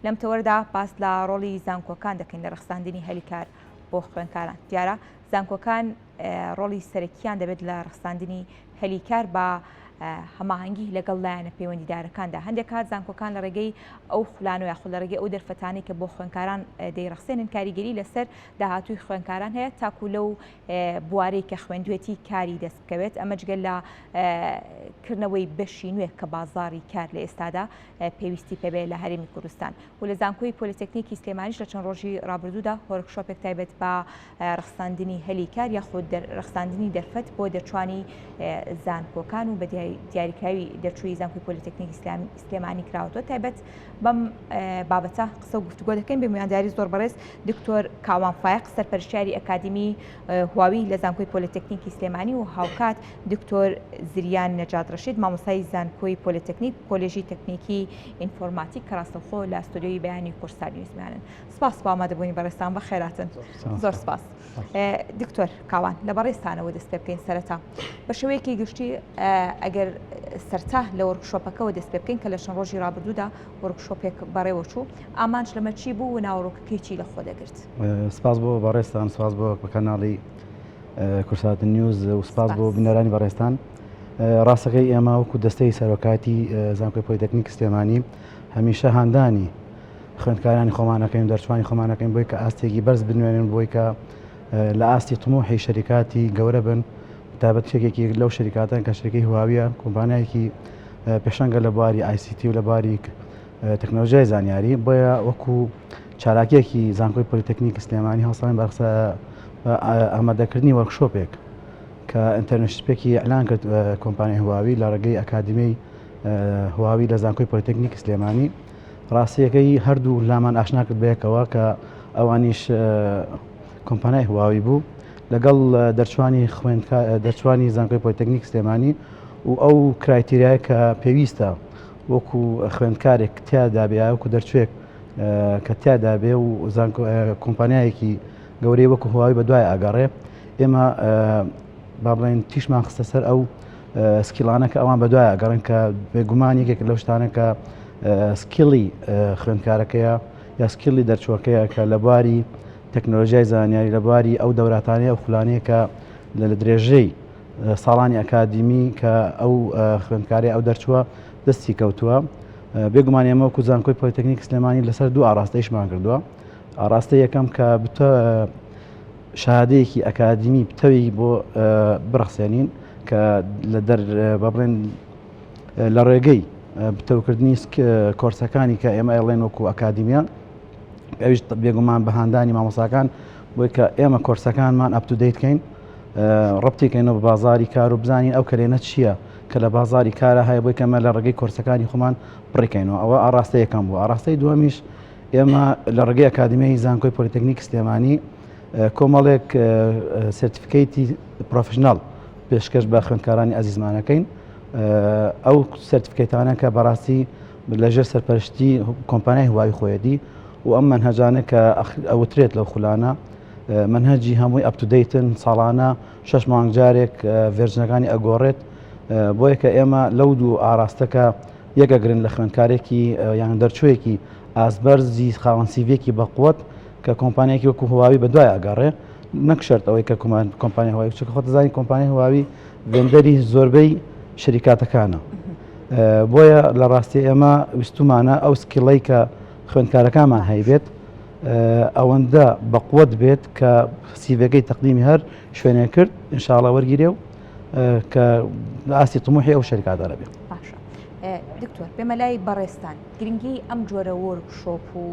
لەم تەوەردا باس لە ڕۆڵی زانکۆکان دەکەین لە ڕەخساندنی هەلی کار بۆ خوێندکاران. دیارە زانکۆکان ڕۆڵی سەرەکییان دەبێت لە ڕەخساندنی هەلی کار بە هەماهەنگی لەگەڵ لایەنە پەیوەندیدارەکاندا. هەندێک کات زانکۆکان لە ڕێگەی ئەو خولانە یاخود لە ڕێگەی ئەو دەرفەتانەی کە بۆ خوێندکاران دەیڕەخسێنن کاریگەری لەسەر داهاتووی خوێندکاران هەیە تاکو لەو بوارەی کە خوێندوێتی کاری دەست بکەوێت، ئەمە جگە لە کردنەوەی بەشی نوێ کە بازاڕی کار لە ئێستادا پێویستی پێبێ لە هەرێمی کوردستان و لە زانکۆی پۆلیتەکنیکی سلێمانیش لە چەند ڕۆژی ڕابردوودا workshop ێک تایبەت بە ڕەخساندنی هەلی کار یاخود ڕەخساندنی دەرفەت بۆ دەرچوانی زانکۆکان و بە دیاریکراوی دەرچووی زانکۆی پۆلیتەکنیکی سلێمانی کراوەتەوە تایبەت بەم بابەتە قسە و گفتوگۆ دەکەین بە میوانداری زۆر بەڕێز دکتۆر کاوان فایق سەرپەرشتیاری ئەکادیمی هواوی لە زانکۆی پۆلیتەکنیکی سلێمانی و هاوکات دکتۆر زریان نەجات ڕەشید مامۆستای زانکۆی پۆلیتەکنیک کۆلێژی تەکنیکی ئینفۆرماتیک کە ڕاستەوخۆ لە ستۆدیۆی بەیانی کوردستان نیوزمیانن. سپاس بۆ ئامادەبوونی بەڕێزتان بەخێراتن. زۆر سپاس. دکتۆر کاوان لە بەڕێزتانەوە دەست پێ بکەین سەرەتا بە شێوەیەکی گشتی ئەگەر سەرتا لە workshop ەکەوە دەست پێ بکەین کە لە چەند ڕۆژی ڕابردوودا workshop ێک بەڕێوە چوو ئامانج لەمە چی بوو و ناوەڕۆکەکەی چی لە خۆ دەگرت؟ سپاس بۆ بەڕێزتان سپاس بۆ کەناڵی کوردسات نیوز و سپاس بۆ بینەرانی بەڕێزتان ڕاستەکەی ئێمە وەکو دەستەی سەرۆکاتی زانکۆی پۆلیتەکنیک سلێمانی هەمیشە هاندانی خوێندکارانی خۆمانەکەین دەرچوانی خۆمانەکەین بۆی کە ئاستێکی بەرز بنوێنن بۆی کە لە ئاستی طموحی شەریکاتی گەورە بن تابەت شێکێکی لەو شەریکاتن کە شرکەی هواویە کۆمپانیایەکی پێشەنگە لە بواری ICT و لە بواری تەکنەلۆژیای زانیاری بۆیە وەکو چالاکیەکی زانکۆی پۆلیتەکنیک سلێمانی هەڵسان بە ئامادەکردنی workshop ێک کە internship ێکی ئیعلان کرد کۆمپانیای هواوی لە ڕێگەی ئەکادیمیای هواوی لە زانکۆی پۆلیتەکنیک سلێمانی ڕاستیەکەی هەردوو لامان ئاشنا کرد بەیەکەوە کە ئەوانیش کۆمپانیای هواوی بوو لەگەڵ دەرچوانی خوێندکار دەرچوانی زانکۆی پۆلیتەکنیک سلێمانی و ئەو criteria یە کە پێویستە وەکو خوێندکارێک تیادا بێ وەکو دەرچوێک کە تیادا بێ و کۆمپانیایەکی گەورەی وەکو هواوی بە دوای ئاگەڕێ ئێمە با بڵێن تیشمان خستە سەر ئەو skill انە کە ئەوان بە دوای ئەگەڕن کە بێگومان یەکێک لەو شتانە کە skill ی خوێندکارەکەیە یا skill ی دەرچوەکەیە کە لە بواری تەکنۆلۆژیای زانیاری لە بواری ئەو دەوراتانەیە ئەو خولانەیە کە لە درێژەی ساڵانی ئەکادیمی کە ئەو خوێندکاری ئەو دەرچووە دەستی کەوتووە بێگومان ئێمە وەکو زانکۆی پۆلیتەکنیک سلێمانی لەسەر دوو ئاراستە ئیشمان کردووە ئاراستە یەکەم کە بتە شادەیەکی ئەکادیمی پتەوی بۆ بڕەخسێنین کە لە دەر بە بڵێن لە ڕێگەی پتەوکردنی کۆرسەکانی کە ئێمە ئەڵێن وەکو ئەکادیمیا ئەویش بێگومان بە هاندانی مامۆساکان بۆی کە ئێمە کۆرسەکانمان up to date کەین ڕەبتی کەینەوە بە بازاری کار و بزانین ئەو کەلێنە چییە کە لە بازاری کارە هەیە بۆی کەمە لە ڕێگەی کۆرسەکانی خۆمان پڕیکەینەوە ئەوە ئاڕاستە یەکەم بوو ئاڕاستەی دووەمیش ئێمە لە ڕێگەی ئەکادیمیای زانکۆی پۆلیتەکنیک سلێمانی کۆمەڵێک certificate ی professional پێشکەش بە خوێندکارانی ئازیزمانەکەین ئەو certificate انە کە بەڕاستی لەژێر سەرپەرشتی کۆمپانیای هواوی خۆیەتی و ئەم مەنهەجانە کە ئەوترێت لەو خولانە مەنهەجی هەمووی up to date ن ساڵانە شەش مانگ جارێک version ەکانی ئەگۆڕێت بۆیە کە ئێمە لەو دوو ئاراستەکە یەکەگرن لە خوێندکارێکی یان دەرچوویەکی ئاستبەرزی خاوەن CV ێکی بەقوت کە کۆمپانیایەکی وەکو هواوی بە دوای ئەگەڕێ نەک شەرت ئەوەی کە کۆمپانیا هواوی چونکە خۆت دەزانی کۆمپانیای هواوی vendor ی زۆربەی شەریکاتەکانە بۆیە لە ڕاستی ئێمە ویستومانە ئەو skill ەی کە خوێندکارەکانمان هەیبێت ئەوەندە بەقوت بێت کە CV ەکەی تەقدیمی هەر شوێنێک کرد ئینشاڵە وەرگیرێ و کە ئاستی طموحی ئەو شەریکاتانە بێت. باشە دکتۆر بێمە لای بەڕێزتان گرنگی ئەم جۆرە workshop و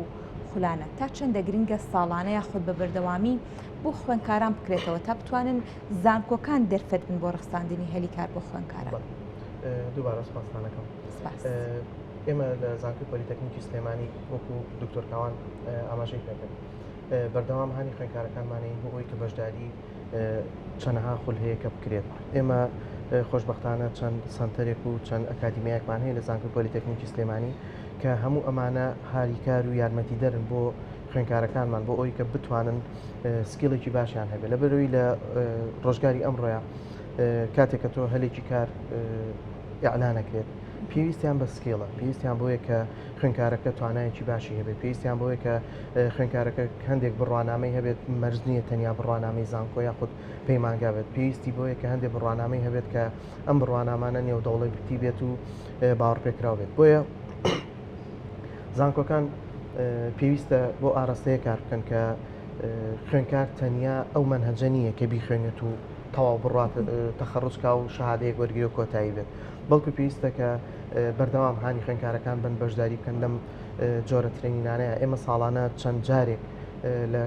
خولانە تا چەندە گرنگە ساڵانە یاخود بە بەردەوامی بۆ خوێندکاران بکرێتەوە تا بتوانن زانکۆکان دەرفەت بن بۆ ڕەخساندنی هەلی کار بۆ خوێندکاران؟ دووبارە سپاستانەکەم. ئێمە لە زانکۆی پۆلیتەکنیکی سلێمانی وەکو دکتۆر کاوان ئاماژەی پێکرد بەردەوام هانی خوێندکارەکانمانین بۆ ئەوەی کە بەشداری چەنەها خول هەیە کە بکرێت ئێمە خۆشببختانە چەند سنتەرێک و چەند ئەکادیمیایەکمان هەیە لە زانکۆی پۆلیتەکنیکی سلێمانی کە هەموو ئەمانە هاریکار و یارمەتیدەرن بۆ خوێندکارەکانمان بۆ ئەوی کە بتوانن skill ێکی باشیان هەبێت لەبەرەوەی لە ڕۆژگاری ئەمڕۆیە کاتێک کە تۆ هەلێکی کار ئیعلانەکرێت. پێویستیان بە skill ە، پێویستیان بۆیە کە خوێندکارەکە توانایەکی باشی هەبێت، پێویستیان بۆیە کە خوێندکارەکە هەندێک بڕوانامەی هەبێت، مەرج نییە تەنیا بڕوانامەی زانکۆ یاخود پەیمانگا بێت، پێویستی بۆیە کە هەندێک بڕوانامەی هەبێت کە ئەم بڕوانامانە نێودەوڵەتی بێت و باوەڕپێکراو بێت. بۆیە زانکۆکان پێویستە بۆ ئاراستەیە کار بکەن کە خوێندکار تەنیا ئەو مەنهەجە نییە کە بیخوێنێت و تەواو بڕات تەخەڕوج کا و شەهادەیەک وەرگێ و کۆتایی بێت بەڵکو پێویستە کە بەردەوام هانی خوێندکارەکان بن بەشداری بکەن لەم جۆرە training انەیە ئێمە ساڵانە چەند جارێک لە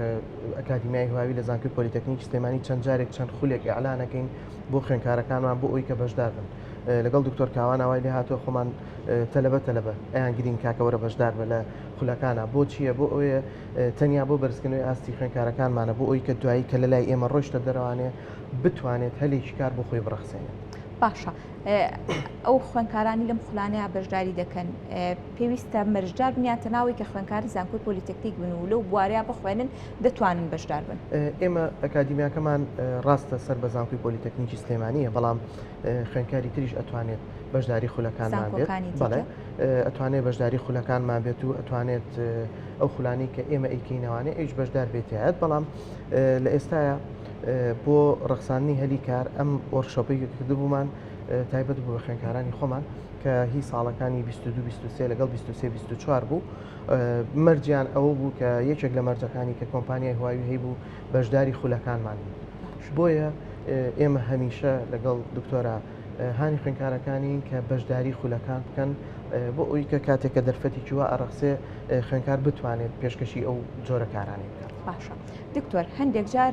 ئەکادیمیای هواوی لە زانکۆی پۆلیتەکنیکی سلێمانی چەند جارێک چەند خولێک ئیعلانەکەین بۆ خوێندکارەکانمان بۆ ئەوی کە بەشدار بن لەگەڵ دکتۆر کاوان ئاوای لێ هاتووە خۆمان تەلەبە تەلەبە ئەیان گرین کاکە وەرە بەشدار بە لە خولەکانە بۆ چییە بۆ ئەوەیە تەنیا بۆ بەرزکردنەوەی ئاستی خوێندکارەکانمانە بۆ ئەوی کە دوایی کە لە لای ئێمە ڕۆیشتە دەرەوانێ بتوانێت هەلێکی کار بۆ خۆی بڕەخسێنێت. باشە ئەو خوێندکارانی لەم خولانەیە بەشداری دەکەن پێویستە مەرجدار بن یان تەناوی کە خوێندکاری زانکۆی پۆلیتەکنیک بن و لەو بوارەیە بخوێنن دەتوانن بەشدار بن؟ ئێمە ئەکادیمیاکەمان ڕاستە سەر بە زانکۆی پۆلیتەکنیکی سلێمانیە بەڵام خوێندکاری تریش ئەتوانێت بەشداری خولەکانمان بێت بەڵێ ئەتوانێت بەشداری خولەکانمان بێت و ئەتوانێت ئەو خولانەی کە ئێمە ئەیکەینەوانێ ئەویش بەشدار بێتیایەت بەڵام لە ئێستاە بۆ ڕەخساندنی هەلی کار ئەم workshop ەی کە کردبوومان تایبەت بوو بە خوێندکارانی خۆمان کە هی ساڵەکانی 22 23 لەگەڵ 23 24 بوو مەرجیان ئەوە بوو کە یەکێک لە مەرجەکانی کە کۆمپانیای هواوی هەیبوو بەشداری خولەکانمان بۆیە ئێمە هەمیشە لەگەڵ دکتۆرە هانی خوێندکارەکانین کە بەشداری خولەکان بکەن بۆ ئەوی کە کاتێک کە دەرفەتێکی وا ئەڕەخسێ خوێندکار بتوانێت پێشکەشی ئەو جۆرە کارانەی بکات. باشە دکتۆر هەندێک جار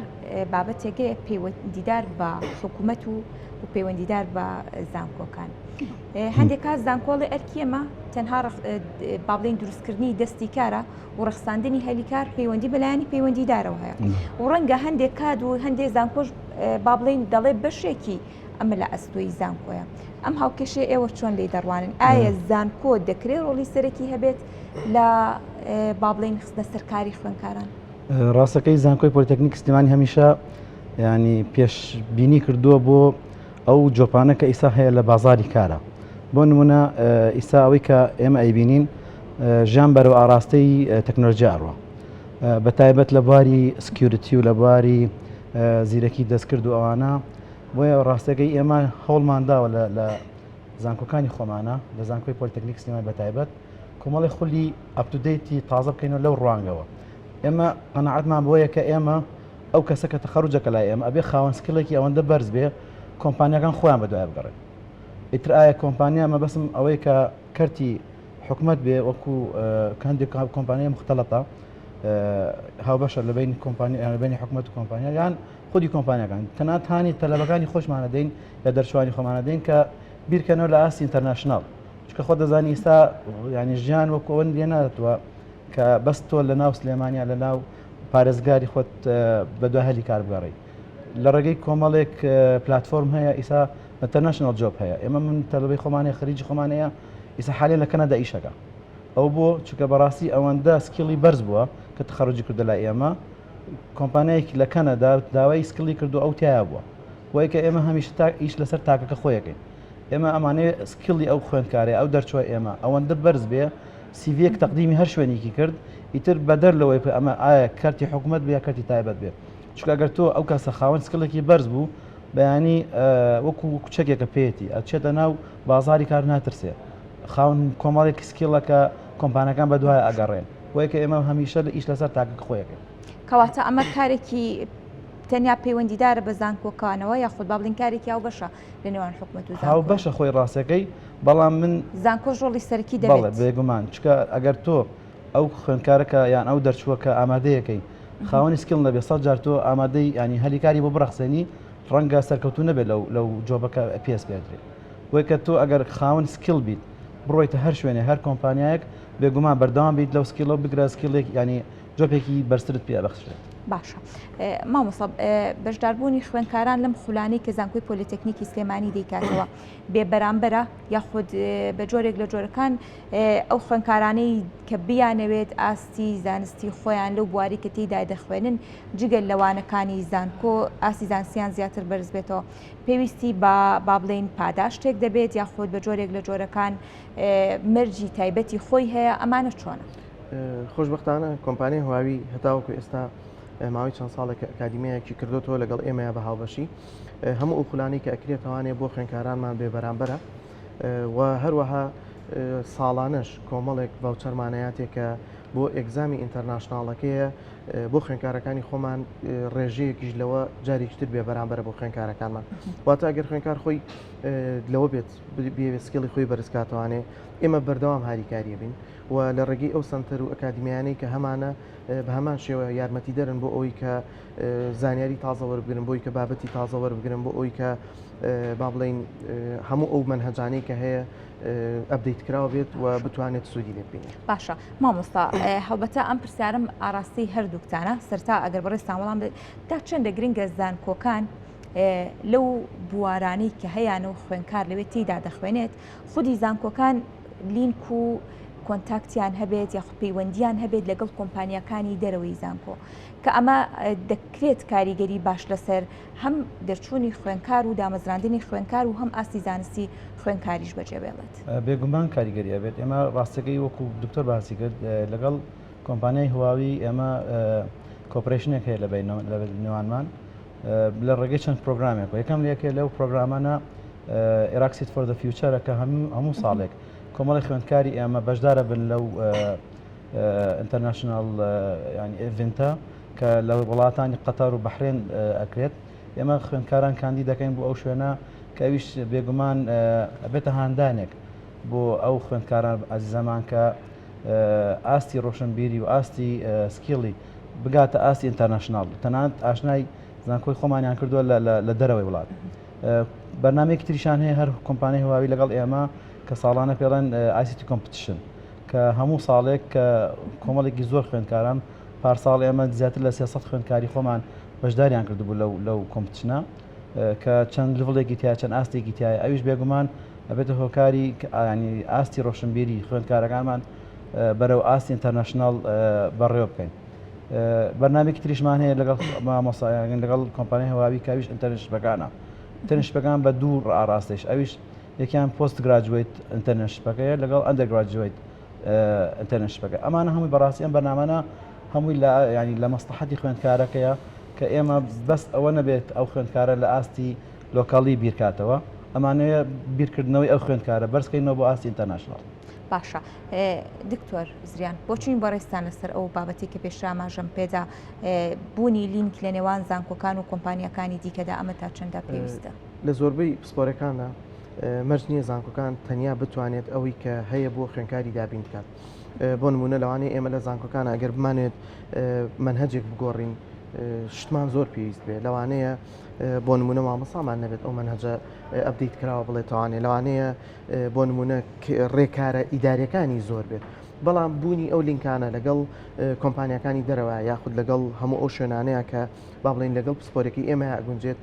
بابەتێک هەیە پەیوەندیدار بە حکوومەت و و پەیوەندیدار بە زانکۆکان هەندێک کات زانکۆڵێ ئەرکی ئێمە تەنها با بڵێین دروستکردنی دەستی کارە و ڕەخساندنی هەلی کار پەیوەندی بە لایەنی پەیوەندیدارەوە هەیە و ڕەنگە هەندێک کات و هەندێک زانکۆش با بڵێین دەڵێ بەشێکی ئەمە لە ئەستۆی زانکۆیە. ئەم هاوکێشەیە ئێوە چۆن لێی دەڕوانن؟ ئایا زانکۆ دەکرێت ڕۆڵی سەرەکی هەبێت لە با بڵێین خستنە سەر کاری خوێندکاران؟ ڕاستەکەی زانکۆی پۆلیتەکنیک سلێمانی هەمیشە ینی پێشبینی کردووە بۆ ئەو job انە کە ئیسا هەیە لە بازاری کارە بۆ نمونە ئیسا ئەوەی کە ئێمە ئەیبینین ژیان بەرەو ئاراستەی تەکنۆلژیا ئەڕوا بە تایبەت لە بواری security و لە بواری زیرەکی دەستکرد و ئەوانە بۆیە ڕاستەکەی ئێمە هەوڵمان داوە لە زانکۆکانی خۆمانە لە زانکۆی پۆلیتەکنیک سلێمانی بە تایبەت کۆمەڵی خولی up to date ی تازە بکەینەوە لەو ڕوانگەوە ئێمە قەناعەتمان بۆیە کە ئێمە ئەو کەسە کە تەخەروجەکە لای ئێمە ئەبێ خاوەن skill ێکی ئەوەندە بەرز بێ کۆمپانیاکان خۆیان بەدوای بگەڕێن ئیتر ئایا کۆمپانیا مەبەسم ئەوەی کە کەرتی حکومت بێ وەکو هەندێک کۆمپانیای مختلطە هاوبەشە لە بین کۆمپانیا لە بینی حکومت و کۆمپانیا یان خودی کۆمپانیاکان تەنانەت هانی تەلەبەکانی خۆشمانە دەین یا دەرچوانی خۆمانە دەین کە بیرکەنەوە لە ئاستی international چکە خۆ دەزانی ئیستا ینی ژیان وەکو ئەوەن لێ ناتوە کە بەس تۆ لە ناو سلێمانیا لە ناو پارێزگاری خۆت بە دوای هەلی کار بگەڕی لە ڕێگەی کۆمەڵێک پلتفۆرم هەیە ئیسا international job هەیە ئێمە من تەلەبەی خۆمانەیە خەریجی خۆمانەیە ئیسا حالێ لە کەنەدا ئیشەکە ئەو بۆ چونکە بەڕاستی ئەوەندە skill ی بەرز بووە کە تەخەروجی کردە لای ئێمە کۆمپانیایەکی لە کەنەدا داوای skill ی کردو ئەو تایە بووە بۆیە کە ئێمە هەمیشە تا ئیش لەسەر تاکەکە خۆیەکەین ئێمە ئەمانەیە skill ی ئەو خوێندکارەیە ئەو دەرچوە ئێمە ئەوەندە بەرز بێ CV یەک تەقدیمی هەر شوێنێکی کرد ئیتر بەدەر لەوەی پێ ئەمە ئایا کەرتی حکوومەت بێ یا کەرتی تایبەت بێ چونکە ئەگەر تۆ ئەو کەسە خاوەن skill ێکی بەرز بوو بەیانی وەکو کوچەکێکە پێیەتی ئەچێتە ناو بازاری کار ناترسێ خاوەن کۆمەڵێک skill ە کە کۆمپانیاکان بەدوای ئەگەڕێن بۆیە کە ئێمە هەمیشە لە ئیش لەسەر تاکەکە خۆیەکەین. کەواتە ئەمە کارێکی تەنیا پەیوەندیدارە بە زانکۆکانەوە یاخود با بڵێین کارێکی هاوبەشە لە نێوان حکومەت و زانکۆ؟ هاوبەشە خۆی ڕاستەکەی بەڵام من زانکۆش ڕۆڵی سەرەکی دەبێت. بەڵێ بێگومان چونکە ئەگەر تۆ ئەو خوێندکارەکە یان ئەو دەرچووە کە ئامادەیەکەی خاوەنی skill نەبێ سەد جار تۆ ئامادەی ینی هەلی کاری بۆ بڕەخسێنی ڕەنگە سەرکەوتوو نەبێت لەو لەو job ەکە پێس پێدرێت بۆیە کە تۆ ئەگەر خاوەن skill بیت بڕۆیتە هەر شوێنێ هەر کۆمپانیایەک بێگومان بەردەوام بیت لەو skill ە و بگرە skill ێک ینی job ێکی بەرزترت پێ ئەبەخشرێت. باشە مامۆستا بەشداربوونی خوێندکاران لەم خولانەی کە زانکۆی پۆلیتەکنیکی سلێمانی دەیکاتەوە بێ بەرامبەرە یاخود بە جۆرێک لە جۆرەکان ئەو خوێندکارانەی کە بیانەوێت ئاستی زانستی خۆیان لەو بواری کە تێیدا دەخوێنن جگە لە وانەکانی زانکۆ ئاستی زانستیان زیاتر بەرز بێتەوە پێویستی بە با بڵێین پاداشتێک دەبێت یاخود بە جۆرێک لە جۆرەکان مەرجی تایبەتی خۆی هەیە ئەمانە چۆنە؟ خۆشبەختانە کۆمپانیای هواوی هەتاوەکو ئێستا ماوەی چەند ساڵێکە ئەکادیمیایەکی کردوتەوە لەگەڵ ئێمەیە بە هاوبەشی هەموو ئەو خولانەی کە ئەکرێتەوانێ بۆ خوێنکارانمان بێ بەرامبەرە و هەروەها ساڵانەش کۆمەڵێک voucher مانەیاتێ کە بۆ exam ی international ەکەیە بۆ خوێنکارەکانی خۆمان ڕێژەیەکیش لەوە جارێکی تر بێ بەرامبەرە بۆ خوێنکارەکانمان واتە ئەگەر خوێنکار خۆی لەوە بێت بێ skill ی خۆی بەرزکاتوانێ ئێمە بەردەوام هاریکاریە بین و لە ڕێگەی ئەو سەنتەر و ئەکادیمیانەی کە هەمانە بە هەمان شێوە یارمەتیدەرن بۆ ئەوەی کە زانیاری تازە وەربگرن بۆی کە بابەتی تازە وەربگرن بۆ ئەوی کە با بڵین هەموو ئەو مەنهەجانەی کە هەیە update کراوە بێت و بتوانێت سوودی لێ ببینێت. باشە مامۆستا هەڵبەتە ئەم پرسیارم ئاراستەی هەردووکتانە سەرتا ئەگەر بەڕێزتان وەڵام تا چەندە گرنگە زانکۆکان لەو بوارانەی کە هەیانە و خوێنکار لەوێ تێیدا دەخوێنێت خودی زانکۆکان لینک و contact یان هەبێت یاخود پەیوەندیان هەبێت لەگەڵ کۆمپانیاکانی دەرەوەی زانکۆ کە ئەمە دەکرێت کاریگەری باش لەسەر هەم دەرچوونی خوێنکار و دامەزراندنی خوێنکار و هەم ئاستی زانستی خوێنکاریش بەجێبێڵێت. بێگومان کاریگەری ئەبێت ئێمە ڕاستەکەی وەکو دکتۆر باسی کرد لەگەڵ کۆمپانیای هواوی ئێمە cooperation ێک هەیە لە نێوانمان لە ڕێگەی چەند پرۆگرامێک یەکەم لەکێ لەو پرۆگرامانە Iraq Seed for the Future ە کە هەموو ساڵێک کۆمەڵی خوێندکاری ئێمە بەشدارە بن لەو international ینی event ە کە لە وڵاتانی قەتەر و بەحرێن ئەکرێت ئێمە خوێندکاران کاندید دەکەین بۆ ئەو شوێنە کە ئەویش بێگومان ئەبێتە هاندانێک بۆ ئەو خوێندکاران ئازیزەمان کە ئاستی ڕۆشنبیری و ئاستی skill ی بگاتە ئاستی international تەنانەت ئاشنای زانکۆی خۆمانیان کردووە لە دەرەوەی وڵات بەرنمەیەکی تریشان هەیە هەر کۆمپانیای هواوی لەگەڵ ئێمە کە ساڵانە پێڵێن ICT competition کە هەموو ساڵێک کە کۆمەڵێکی زۆر خوێندکاران پارساڵ ئێمە زیاتر لە 300 خوێندکاری خۆمان بەشداریان کردبوو لەو لەو competition ە کە چەند level ێکی تیا چەند ئاستێکی تایە ئەویش بێگومان ئەبێتە هۆکاری ینی ئاستی ڕۆشنبیری خوێندکارەکانمان بەرەو ئاستی international بەڕێوە بکەین. بەرنامەیەکی تریشمان هەیە لەگەڵ مامۆسایان لەگەڵ کۆمپانیای هەواوی کاویش internship ەکانە internship ەکان بە دوو ئاڕاستەیش ئەویش یەکیان post graduate internship ەکەیە لەگەڵ undergraduate internship ەکە ئەمانە هەمووی بەڕاستی ئەم بەرنامانە هەمووی لە ینی لە مەسلحەتی خوێندکارەکەیە کە ئێمە بەس ئەوە نەبێت ئەو خوێندکارە لە ئاستی local ی بیرکاتەوە ئەمانەیە بیرکردنەوەی ئەو خوێندکارە بەرزکەینەوە بۆ ئاستی international. باشە دکتۆر زریان بۆچین بەڕێزتان لەسەر ئەو بابەتی کە پێشتر ئاماژەم پێدا بوونی لینک لە نێوان زانکۆکان و کۆمپانیەکانی دیکەدا ئەمە تا چەندە پێویستە؟ لە زۆربەی پسپۆرەکاندا مەرج نییە زانکۆکان تەنیا بتوانێت ئەوەی کە هەیە بۆ خوێنکاری دابین بکات بۆ نمونە لەوانەیە ئێمە لە زانکۆکان ئەگەر بمانێت مەنهەجێک بگۆڕین شتمان زۆر پێویست بێ لەوانەیە بۆ نمونە مامۆسامان نەبێت ئەو مەنهەجە update کراوە بڵێتوانێ لەوانەیە بۆ نمونە ڕێکارە ئیداریەکانی زۆر بێت بەڵام بوونی ئەو لینکانە لەگەڵ کۆمپانیەکانی دەرەوە یاخود لەگەڵ هەموو ئەو شوێنانەیە کە با بڵین لەگەڵ پسپۆرەکەی ئێمە ئەگونجێت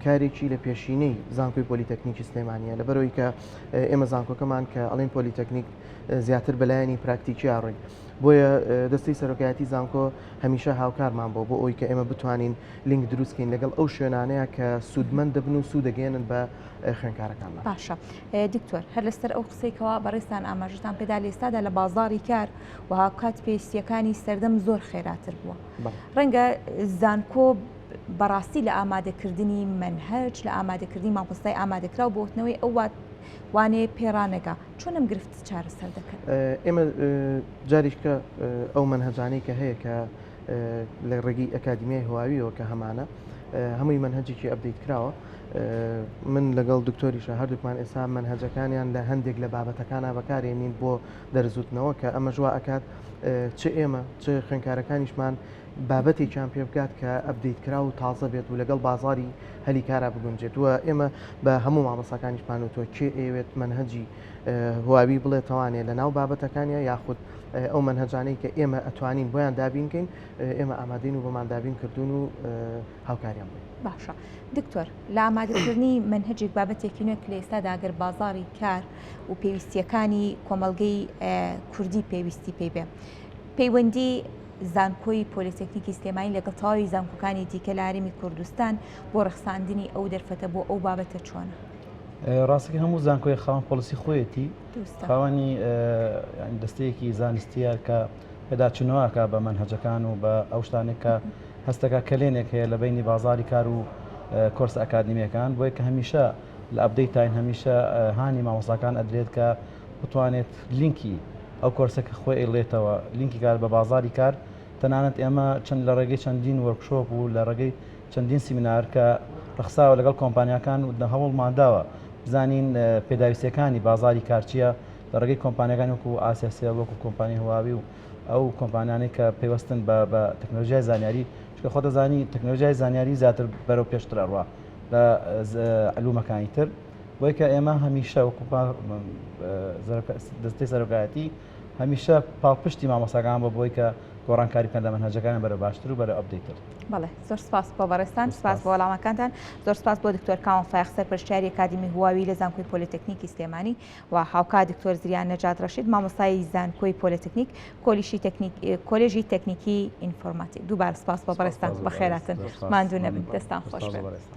کارێکی لە پێشینەی زانکۆی پۆلیتەکنیکی سلێمانە لەبەرەوەی کە ئێمە زانکۆکەمان کە ئەڵێن پۆلیتەکنیک زیاتر بەلایەنی پراکتیکی ئاڕۆین بۆیە دەستی سەرۆکایەتی زانکۆ هەمیشە هاوکارمان بۆ بۆ ئەوی کە ئێمە بتوانین لینک دروستکەین لەگەڵ ئەو شوێنانەیە کە سوودمەند دەبن و سوودەگەێنن بە خوێندکارەکانمان. باشە دکتۆر هەر لەسەر ئەو قسەی کەوا بەڕێزتان ئاماژەتان پێدا لە ئێستادا لە بازاڕی کار و هاوکات پێویستیەکانی سەردەم زۆر خێراتر بووە ڕەنگە زانکۆ بەڕاستی لە ئامادەکردنی مەنهەج لە ئامادەکردنی مامۆستای ئامادەکراو بۆ وتنەوەی ئەو وانەیە پێڕانەگا چۆن ئەم گرفت چارەسەر دەکەن؟ ئێمە جاریشکە ئەو مەنهەجانەی کە هەیە کە لە ڕێگەی ئەکادیمیای هواویەوە کە هەمانە هەمووی مەنهەجێکی update کراوە. من لەگەڵ دکتۆریشە هەردووکمان ئێستا مەنهەجەکانیان لە هەندێک لە بابەتەکانا بەکارێنین بۆ دەرزوتنەوە کە ئەمەش وا ئەکات چ ئێمە چ خوێندکارەکانیشمان بابەتێکیان پێ بگات کە update کراو و تازە بێت و لەگەڵ بازاری هەلی کارا بگونجێت و ئێمە بە هەموو مامۆستاکانیشمان وتووە کێ ئەیەوێت مەنهەجی هواوی بڵێتەوانێ لە ناو بابەتەکانیا یاخود ئەو مەنهەجانەی کە ئێمە ئەتوانین بۆیان دابین کەین ئێمە ئامادەین و بۆمان دابین کردوون و هاوکاریان بووین. باشە دکتۆر لە ئامادەکردنی مەنهەجێک بابەتێکی نوێ کە لە ئێستادا گەر بازاڕی کار و پێویستیەکانی کۆمەڵگەی کوردی پێویستی پێی بێ پەیوەندی زانکۆی پۆلیتەکنیکی سلێمانی لەگەڵ تەواوی زانکۆکانی دیکە لە هەرێمی کوردستان بۆ ڕەخساندنی ئەو دەرفەتە بۆ ئەو بابەتە چۆنە؟ ڕاستەکە هەموو زانکۆی خاوەن policy خۆیەتی خاوەنی دەستەیەکی زانستیە کە پێداچوونەوەکە بە مەنهەجەکان و بە ئەو شتانێک کە هەستەکە کەلێنێک هەیە لە بینی بازاری کار و کۆرسە ئەکادیمیەکان بۆیە کە هەمیشە لە update تاین هەمیشە هانی مامۆستاکان ئەدرێت کە بتوانێت لینکی ئەو کۆرسە کە خۆی ئەیڵێتەوە لینکی کار بە بازاری کار تەنانەت ئێمە چەند لە ڕێگەی چەندین workshop و لە ڕێگەی چەندین سیمینار کە ڕەخساوە لەگەڵ کۆمپانیاکان و هەوڵمانداوە بزانین پێداویستیەکانی بازاری کار چییە لە ڕێگەی کۆمپانیاکان وەکو ئاسیا سێڵ وەکو کۆمپانی هواوی و ئەو کۆمپانیانەی کە پەیوەستن بە بە تەکنۆلۆژیای زانیاری چونکە خۆت دەزانی تەکنۆلۆژیای زانیاری زیاتر بەرەو پێشتر ئەڕوا لە علومەکانی تر بۆی کە ئێمە هەمیشە وەکو دەستەی سەرۆکایەتی هەمیشە پاڵپشتی مامۆستاکان بۆ بۆی کە گۆڕانکاری بکەن لە مەنهەجەکانیان بەرەو باشتر و بەرەو update تر. بەڵێ زۆر سپاس بۆ بەڕێزتان، سپاس بۆ وەڵامەکانتان، زۆر سپاس بۆ دکتۆر کاوان فایەق سەرپەرشتیاری ئەکادیمی هواوی لە زانکۆی پۆلیتەکنیکی سلێمانی و هاوکات دکتۆر زریان نەجات ڕەشید مامۆستای زانکۆی پۆلیتەکنیک کۆلیشی تەکنیک کۆلێژی تەکنیکی ئینفۆرماتیک دووبارە سپاس بۆ بەڕێزتان بەخێراتن ماندوو نەبن دەستان خۆش بێت.